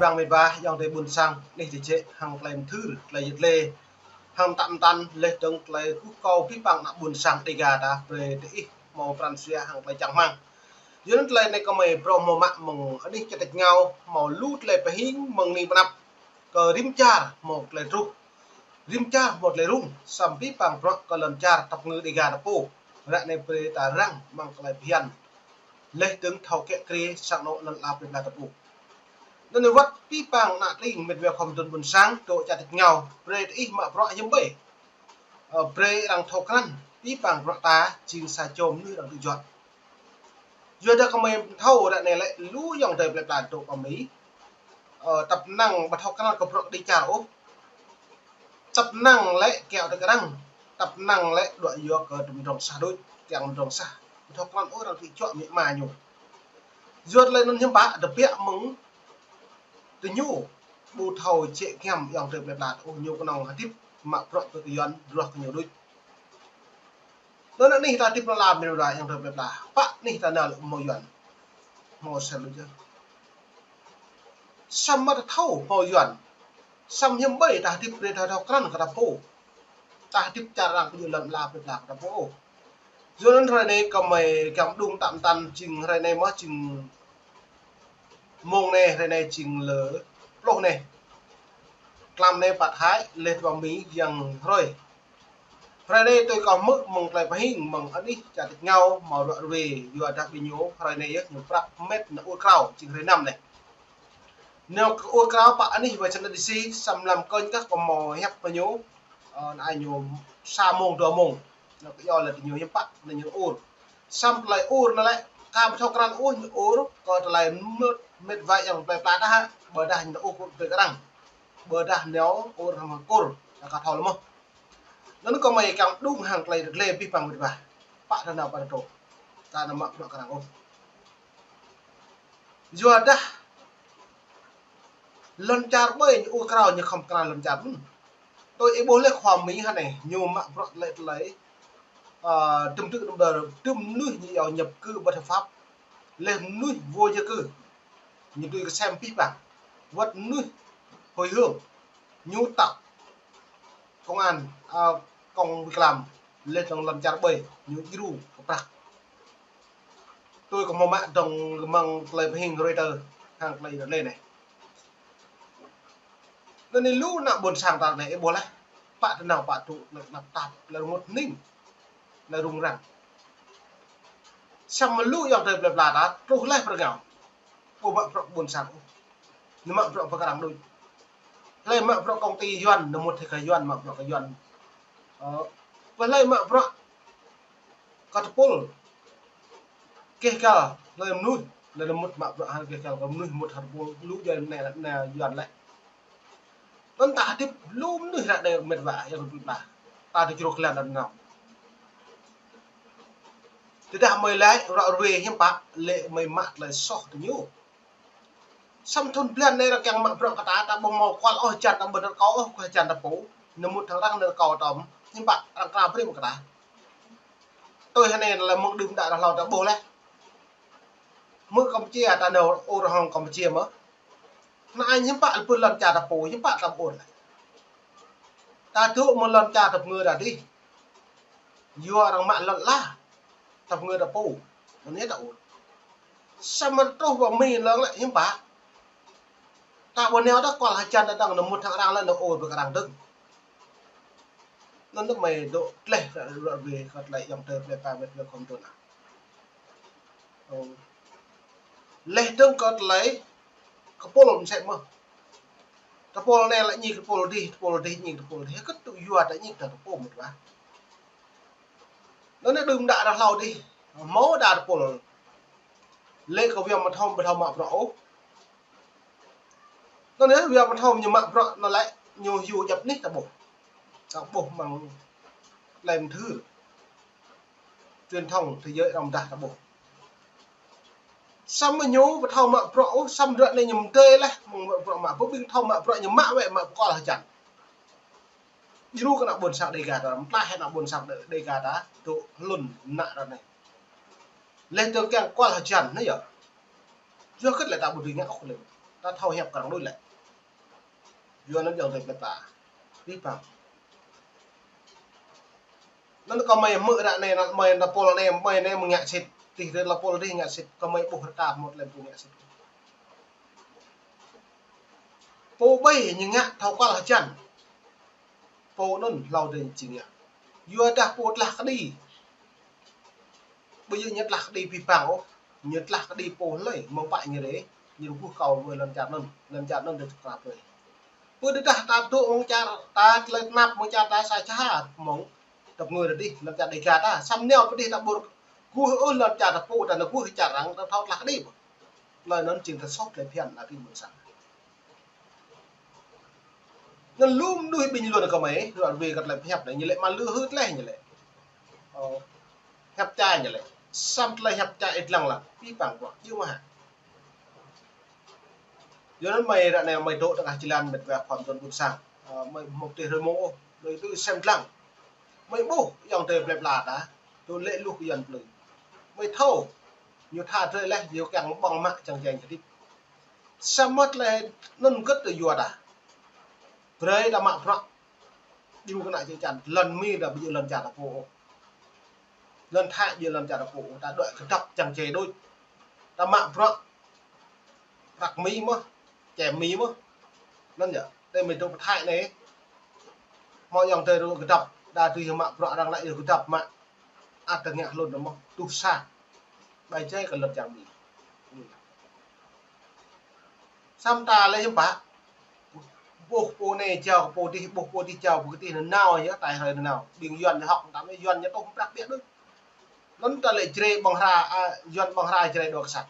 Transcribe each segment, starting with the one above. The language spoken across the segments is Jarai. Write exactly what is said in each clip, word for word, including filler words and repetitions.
Păng mĭt wa, ayŏng adơi ƀuôn sang, anih tơjĕ, hăng tơlơi mthưr, tơlơi yet lê, hăng tăm tăn, laih dơ̆ng tơlơi kơkuh kâo abih bang ană ƀuôn sang Dêga ta, brơi tơ ih hmâo pran jua hăng tơlơi čang rơmang. Yua anŭn tơlơi anai kơmơi phrâo hmâo mă mơ̆ng anih čơtĕč rơngiao, hmâo lu tơlơi pơhing mơ̆ng anih pơanăp, kơ rĭm čar hmâo tơlơi truh, rĭm čar hmâo tơlơi rŭng, samơ̆ abih bang bruă kơ lŏn čar tơpơngư Dêga ta pô. Ră anai brơi ta răng mơ̆ng tơlơi phiăn. Laih dơ̆ng thâo kiă kriê sang anŏ lŏn ala plơi pla ta pô. Anŭn wơ̆t abih bang ană tring mĕt wa khŏm tŭn ƀuôn sang, dŏ čar tơčô, brơi tơ ih mă bruă hiư̆m ƀơi. Ơ, brơi arăng thâo krăn, abih bang bruă ta, jing sa čô mơnuih arăng tŭ juă. Yua dah kơmơi thâo ră anai lĕ lu ayŏng adơi plơi pla dŏ kơmơi. Ơ, tăp năng ƀu thâo krăn kơ bruă kơđi čar ôh. Tăp năng lĕ kiaŏ tơ kơ arăng. Tăp năng lĕ đuaĭ yua kơ tơm mơdrŏng sah đôč, kiăng mơdrŏng sah. Ƀu thâo krăn ôh arăng tŭ juă amĭ ama ñu. Yua tơlơi anŭn hiư̆m pă, tơbiă mơ̆ng tơ ñu ƀu thâo jĕ giăm ayŏng adơi plơi pla ôh, ñu kơnơ̆ng hơdip mă bruă kơ Yuan, ruah kơ ñu đôč. Anŭn anih ta hơdip lŏn ala mĭt wa ayŏng adơi plơi pla. Pă anih ta nao lĕ hmâo Yuan. Hmâo sel lu jơ. Samơ̆ ta thâo hmâo Yuan. Samơ̆ hiư̆m ƀơi ta hơdip brơi ta thâo krăn kơ ta pô. Ta hơdip čar arăng kơ ñu lŏn ala plơi pla kơ ta pô. Yua anŭn hrơi anai kơmơi kiăng đung tăm tăn jing hrơi anai mơ̆ jing mông anai, hrơi anai jing lơ pluh anai. Tlam anai pă Thái, laih dơ̆ng pă Mi, yang hrơi. Hrơi anai tui kâo hmư̆ mơ̆ng tơlơi pơhing mơ̆ng anih čar tơčô hmâo ruă ruê, yua dah ƀing ñu hrơi anai yơh ñu prăp mĕt nao ur krao jing hrơi năm anai. Nao ur krao pă anih Washington D C, samơ̆ lăm kơnh kah kơ hmâo hiăp kơ ñu, ơ, anai ñu sa mông dua mông. Nao kơ yua lĕ tơ ñu hiư̆m pă, anai ñu ur. Samơ̆ tơlơi ur anai lĕ, kâo ƀu thâo krăn ôh ñu ur, kơ tơlơi mĕt, mĕt wa ayŏng plơi pla ta hă, ƀôdah ñu ur kơ arăng. Ƀôdah nao ur hăng kur, ta ka thâo lơ mơ̆. Anŭn kơmơi kiăng đung hăng tơlơi rơglê abih bang mĭt wa. Pă ta nao pă ta truh. Ta nao mă bruă kơ arăng ôh. Yua dah lŏn čar ƀơi ñu ur krao ñu khŏm krăn lŏn čar anŭn. Tui ih ƀuh laih khua Mi hă anai, ñu mă bruă tơlơi tơlơi, ơ, tơm tư̆ tơm đơr, tơm mơnuih ñu iâu nhập cư bất hợp pháp. Laih mơnuih vô gia cư. Ñu tui kơsem abih bang. Wơ̆t mơnuih hồi hương. Ñu tăp công an, ơ, công việc làm, laih dơ̆ng lŏn čar ƀơi, ñu djru kơ prăk. Tui kâo hmâo mă dơ̆ng mơ̆ng tơlơi pơhing Reuters, hăng tơlơi anai anai. Anŭn anai lu ană ƀuôn sang ta anai ih ƀuh laih. Pă ta nao pă tŭ, tơnap tap, tơlơi rơngot hning, tơlơi rŭng răng. Samơ̆ lu ayŏng adơi plơi pla ta, truh laih pơ rơngiao. Ƀu mă bruă ƀuôn sang ôh. Ñu mă bruă pơ kơ arăng đôč. Hlơi mă bruă công ty Yuan, ñu mŭt hĭ kơ Yuan, mă bruă kơ Yuan. Ơ, ƀu hlơi mă bruă kơ tơpul. Keh kăl, hlơi mơnuih, hlơi ñu mŭt mă bruă hăng keh kăl, kơ mơnuih mŭt hăng tơpul, lu jai anai, anai Yuan laih. Anŭn ta hơdip lu mơnuih ră anai mĕt wa, ayŏng adơi plơi pla. Ta tơčô klan anŭn nao. Tơdah mơi laĭ, ruă ruê hiư̆m pă, lĕ mơi mă tơlơi soh tơ ñu. Samơ̆ thŭn blan anai arăng kiăng mă bruă kơ ta, ta ƀu hmâo kual ôh hơjan ta ƀơi nao rơkâo ôh, kơ hơjan ta pô. Ñu mŭt hăng arăng nao rơkâo ta, hiư̆m pă, arăng kra brơi mă kơ ta. Tui hơnai lĕ mơ̆ng đưm đă ră hlâo ta ƀuh laih. Mơ̆ng Kampuchia ta nao ur hăng Kampuchia mơ̆. Anai hiư̆m pă lĕ pơ lŏn čar ta pô, hiư̆m pă ta ƀu ur laih. Ta dŏ mơ̆ng lŏn čar ta pơngơ ta dih. Yua arăng mă lŏn ala ta pơngơ ta pô. Anai ta ur. Samơ̆ truh pơ Mi lăng lĕ hiư̆m pă. Ta ƀu nao dah kual hơjan ta dơ̆ng, ñu mŭt hăng arăng lĕ ñu ur ƀơi kơ arăng dơ̆ng. Anŭn tơ mơi dŏ tlaih ră ruă ruê kơ tơlơi ayŏng adơi plơi pla mĕt wa khŏm tŭn. Ơ. Laih dơ̆ng kơ tơlơi kơpul mơsĕ mơ̆n. Tơpul anai lĕ ñik tơpul dih, tơpul dih ñik tơpul dih. Kơ tŭ yua ta ñik ta tơpul mĕt wa. Anŭn anai đưm đă ră hlâo dih. Hmâo đa tơpul. Lĕ kơ Wia Mơthom ƀu thâo mă bruă ôh. Anŭn anai Wia Mơthom ñu mă bruă anŭn lĕ ñu hyu djăp anih ta ƀuh. Ta ƀuh mơ̆ng lăm thư truyền thông thế giới arăng dah ta ƀuh. Samơ̆ ñu ƀu thâo mă bruă ôh, samơ̆ ră anai ñu mơdơi laih, mơ̆ng mă bruă mă, ƀu ƀing thâo mă bruă ñu mă wĕ mă pơkol hơjan. Djru kơ ană ƀuôn sang Dêga ta, mơtlaih ană ƀuôn sang Dêga ta, dŏ hlŭn mơnă ră anai. Laih dơ̆ng kiăng kual hơjan anai yơh. Yua hơget lĕ ta ƀu dưi ngă ôh lĕ. Ta thâo hiăp kơ arăng đôč lĕ. Yua anŭn yơh tơlơi plĕ pla. Abih bang. Anŭn kơ mơi hmư̆ ră anai, anŭn mơi anŭn pôl anai, mơi anai mơ̆ ngă sĭt. Tih rơi la pôl tih ngă sĭt. Kơ mơi ƀuh rơka hmâo tơlơi pô ngă sĭt. Pô ƀai ñu ngă thâo kual hơjăn. Pô anŭn hlâo dơ̆ng či ngă. Yua dah pô tlah kơđi. Ƀu djơ̆ ñu tlah kơđi abih bang ôh. Ñu tlah kơđi pô hlơi, mơ̆ng pă ñu rê, ñu rơgoh kâo mơ̆ng lŏn čar anŭn, lŏn čar anŭn dơ̆ng tơkrap rê. Pơ tơdah ta dŏ mơ̆ng čar ta tơlơi tơnap, mơ̆ng čar ta sa čha, mơ̆ng tơp ngui rơdih, lŏn čar Dega ta, samơ̆ nao pơ dih ta ƀu rơgoh ôh lŏn čar ta pô, ta rơgoh čar arăng, ta thâo tlah kơđi pô. Tơlơi anŭn jing ta soh tơlơi phiăn ta ƀing ƀôn sang. Anŭn lu mơnuih bình luận kơ mơi, ră ruai kơ tơlơi pơhiăp anai, ñu lĕ mă lư hưt leh ñu lĕ. Ơ, hiăp čai ñu lĕ. Samơ̆ tơlơi hiăp čai ih lăng lăng, abih bang bruă, yua mơ̆ hă. Yua anŭn mơi ră anai mơi dŏ tơngah jơlan mĕt wa khua mơduôn ƀôn sang. Ơ, mơi hmâo tih rơmông ôh, đôi tui sem lăng. Mơi ƀuh, ayŏng adơi plĕ pla ta, dŏ lĕ luh kơ Yuan plư. Mơi thâo, ñu tha drơi leh, ñu kiăng ƀơ̆ng mă čang čeng hơdip. Samơ̆ tơlơi anŭn gơ̆t tơ yua ta. Brơi ta mă bruă. Djru kơ ană čư̆ čan. Lŏn Mi ta ƀu djơ̆ lŏn čar ta pô ôh. Lŏn Thái ƀu djơ̆ lŏn čar ta pô ôh. Ta đuaĭ kơdŏp čang čê đôč. Ta mă bruă. Prăk Mi mơ̆n. Čem Mi mơ̆n. Anŭn yơh. Tơdah mơi dŏ pơ Thái anai. Hmâo ayŏng adơi rơgoh kơdŏp. Đa tui mă bruă arăng anai rơgoh kơdŏp mă. Ăt ta ngă hlŭn ta mơ̆n. Tuh sa. Ƀai jai kơ lŏn čar Mi. Samơ̆ ta lĕ hiư̆m pă. Ƀuh pô anai jao pô dih, ƀuh pô dih jao pô dih, nanao yơh, tai hrơi nanao. Ƀing Yuan ñu hŏk, tơdah Yuan ñu tuh prăk biă đôč. Anŭn ta lĕ Jrai ƀơ̆ng hra, a, Yuan ƀơ̆ng hra Jrai dua kơsat.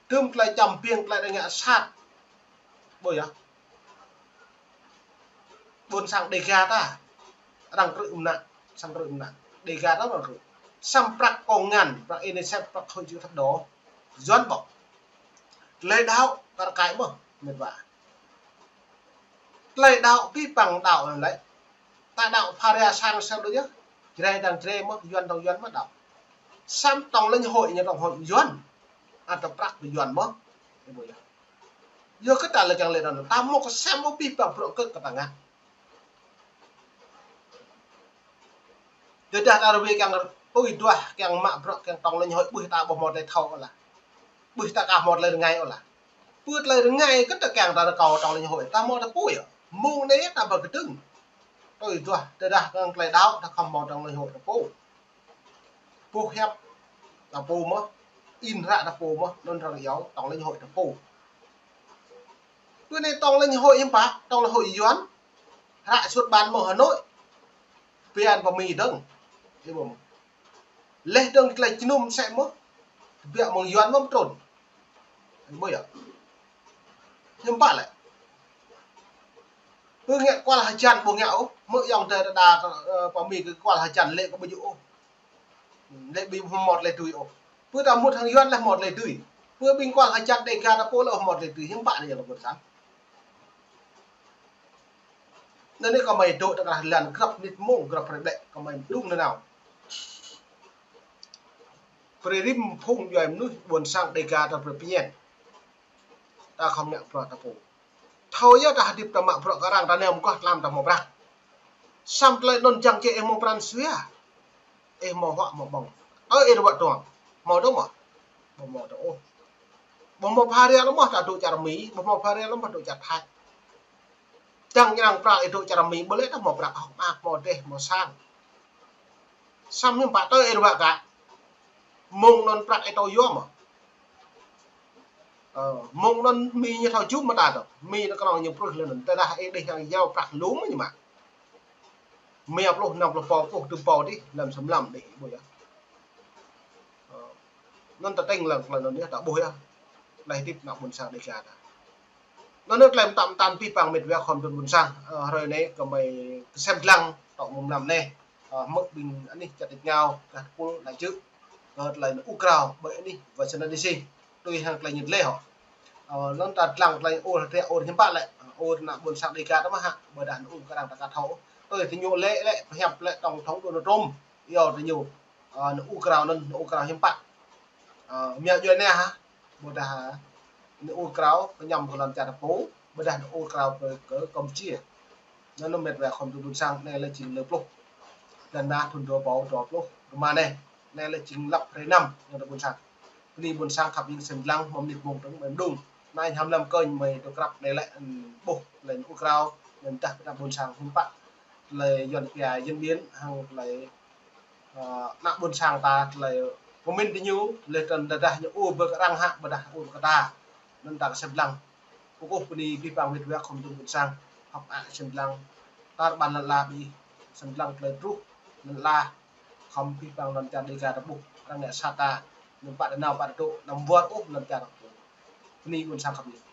Tơm tơlơi čăm biêng tơlơi ngă sat. Ƀu yơh. Ƀôn sang Dega ta. Arăng krư̆ mơnă, sang krư̆ mơnă. Dega ta arăng krư̆. Samơ̆ prăk kông ngăn, prăk UNICEF, prăk Hội Chữ Thập Đỏ. Yuan ƀơ̆ng. Tơlơi đaŏ, kar kaĭ mơ̆n, mĕt wa. Tơlơi đaŏ abih bang đaŏ anŭn lĕ. Ta đaŏ pha ria sang sang đôč yơh. Jrai dang Jrai mơ̆n, Yuan dang Yuan mơ̆n đaŏ. Samơ̆ tŏng lĕ ñu hội, ñu tŏng hội Yuan. Ăt ta prăk kơ Yuan mơ̆n. Ƀu yơh. Yua kơ ta lĕ kiăng lĕ anŭn. Ta hmâo kơsem abih bang bruă kơ kơ ta ngă. Tơdah ta rơwĕ kiăng tui duah, kiăng mă bruă, kiăng tŏng lĕ ñu hội, ƀuh ta ƀu hmâo tơlơi thâo ôh lah. Ƀuh ta ka hmâo tơlơi rơngai ôh lah. Pơ tơlơi rơngai kơ ta kiăng ta rơkâo tŏng lĕ ñu hội, ta hmâo ta pui yơh. Mông anai ta ƀu kơdơ̆ng. Tui duah, tơdah kiăng tơlơi đaŏ, ta khŏm hmâo tŏng lĕ ñu hội ta pô. Pô hiăp ta pô mơ̆n, in hră ta pô mơ̆n, anŭn arăng iâu tŏng lĕ ñu hội ta pô. Pơ anai tŏng lĕ ñu hội hiư̆m pă, tŏng lĕ hội Yuan, hră xuất bản mơ̆ng Hà Nội, phiăn pơ Mi dơ̆ng. Ih ƀuh mơ̆n. Leh dơ̆ng tơlơi jơnum sĕ mơ̆n, biă mơ̆ng Yuan mơ̆n trŭn. Ih ƀuh yơh. Hiư̆m pă lĕ. Ƀu ngă kual hơjăn ƀu ngă ôh, mơ̆ ayŏng adơi ta đa, ơ, pơ Mi kơ kual hơjăn lĕ kơ ƀu djơ̆ ôh. Lĕ ƀing hmâo tơlơi tui ôh. Pơ ta mŭt hăng Yuan lĕ hmâo tơlơi tui. Pơ ƀing kual hơjăn Dega ta pô lĕ hmâo tơlơi tui, hiư̆m pă anai yơh lŏ ƀôn sang. Anŭn anai kơ mơi dŏ tơngah jơlan grăp mơnit mông, grăp hrơi ƀlĕ, kơ mơi mơđung nanao. Brơi rĭm phung djuai mơnuih ƀôn sang Dega ta brơi pơñen. Ta khŏm ngă bruă ta pô. Thâo yơh ta hơdip ta mă bruă kơ arăng ta nao mơguah tlam ta hmâo prăk. Samơ̆ tơlơi anŭn čang čê ih hmâo pran jua. Ih hmâo huă hmâo ƀơ̆ng. Tơl ih ruă tuang. Hmâo dơ̆ng mơ̆n. Ƀu hmâo dơ̆ng ôh. Ƀu hmâo pha ria lơ̆m mơ̆n ta dŏ čar Mi, ƀu hmâo pha ria lơ̆m mơ̆n ta dŏ čar Thái. Čang ñu arăng prăk ih dŏ čar Mi, ƀu lĕ ta hmâo prăk hŏk mơak, hmâo dêh, hmâo sang. Samơ̆ hiư̆m pă tơl ih ruă kă. Mông anŭn prăk ih thâo yua mơ̆n. Ơ, mông anŭn Mi ñu thâo jum mơ̆ ta dŏ. Mi anŭn kơnơ̆ng ñu pruih lĕ anŭn. Tơdah ih dêh hăng yua prăk lŏm ñu mă. Mia pluh, năm pluh pô, pluh tơm pô dih, lăm sơmlam dih, ƀuh yơh. Ơ, anŭn ta tơ̆ng lăng, lăng anŭn yơh, ta ƀuh yơh. Leh hơdip ană ƀôn sang Dega ta. Anŭn yơh tơlơi mơtam mơtam abih bang mĕt wa khua mơduôn ƀôn sang, ơ, hrơi anai kơ mơi kơsem lăng, tŏ mơ̆ng mlam anai. Ơ, hmư̆ ƀing anih čăt ih ngao, gah tơpul ană čư̆. Kơ tơlơi anŭn ur krao, ƀơi anih, Washington D C. Tui hăng tơlơi ñu lĕ hŏ. Ơ, anŭn ta lăng tơlơi ur hơdră ur hiư̆m pă lĕ. Ur ană ƀôn sang Dega ta mơ̆ hă, ƀôdah anŭn ur kơ arăng ta ka thâo. Tui tơ ñu lĕ lĕ, pơhiăp lĕ tổng thống Donald Trump. Iâu tơ ñu, ơ, anŭn ur krao anŭn, anŭn ur krao hiư̆m pă. Ơ, mia djuai anai hă, ƀôdah hă. ñu ur krao kơ ñăm kơ lŏn čar ta pô, ƀôdah ñu ur krao kơ, kơ Kampuchia. Anŭn mĕt wa khŏm tŭ ƀuôn sang anai lĕ jing lơ pluh. Dơ̆ng nao thŭn dua rơbâo dua pluh rơma anai. Anai lĕ jing lăp hrơi năm, ñu tŭ ƀuôn sang. Bơni ƀuôn sang khăp ƀing sem lăng mơ̆ng mơnit mông tơ̆ng mơ̆ng đung. Anai hăm lăm kơñ mơi tŭ krăp anai lĕ, ưm, ƀuh lĕ ñu ur krao, anŭn tah pơdah ƀuôn sang hiư̆m pă. Tơlơi Yuan pia diễn biến hăng tơlơi, ơ, ană ƀuôn sang ta tơlơi pơmĭn tơ ñu, lĕ tơ̆n tơdah ñu ur ƀơi kơ arăng hă, ƀôdah ur ƀơi kơ ta. Anŭn ta kơ sem lăng. Kơkuh bơni abih bang mĕt wa khŏm tŭ ƀuôn sang, hơ̆k mơak sem lăng. Tar ƀan lăn ala ƀing sem lăng tơlơi truh, lăn ala khŏm abih bang lŏn čar Dêga ta ƀuh, arăng ngă sat ta, anăm pă ta nao pă ta dŏ, anăm wơr ôh lŏn čar ta pô. Bơni ƀuôn sang khăp ƀing.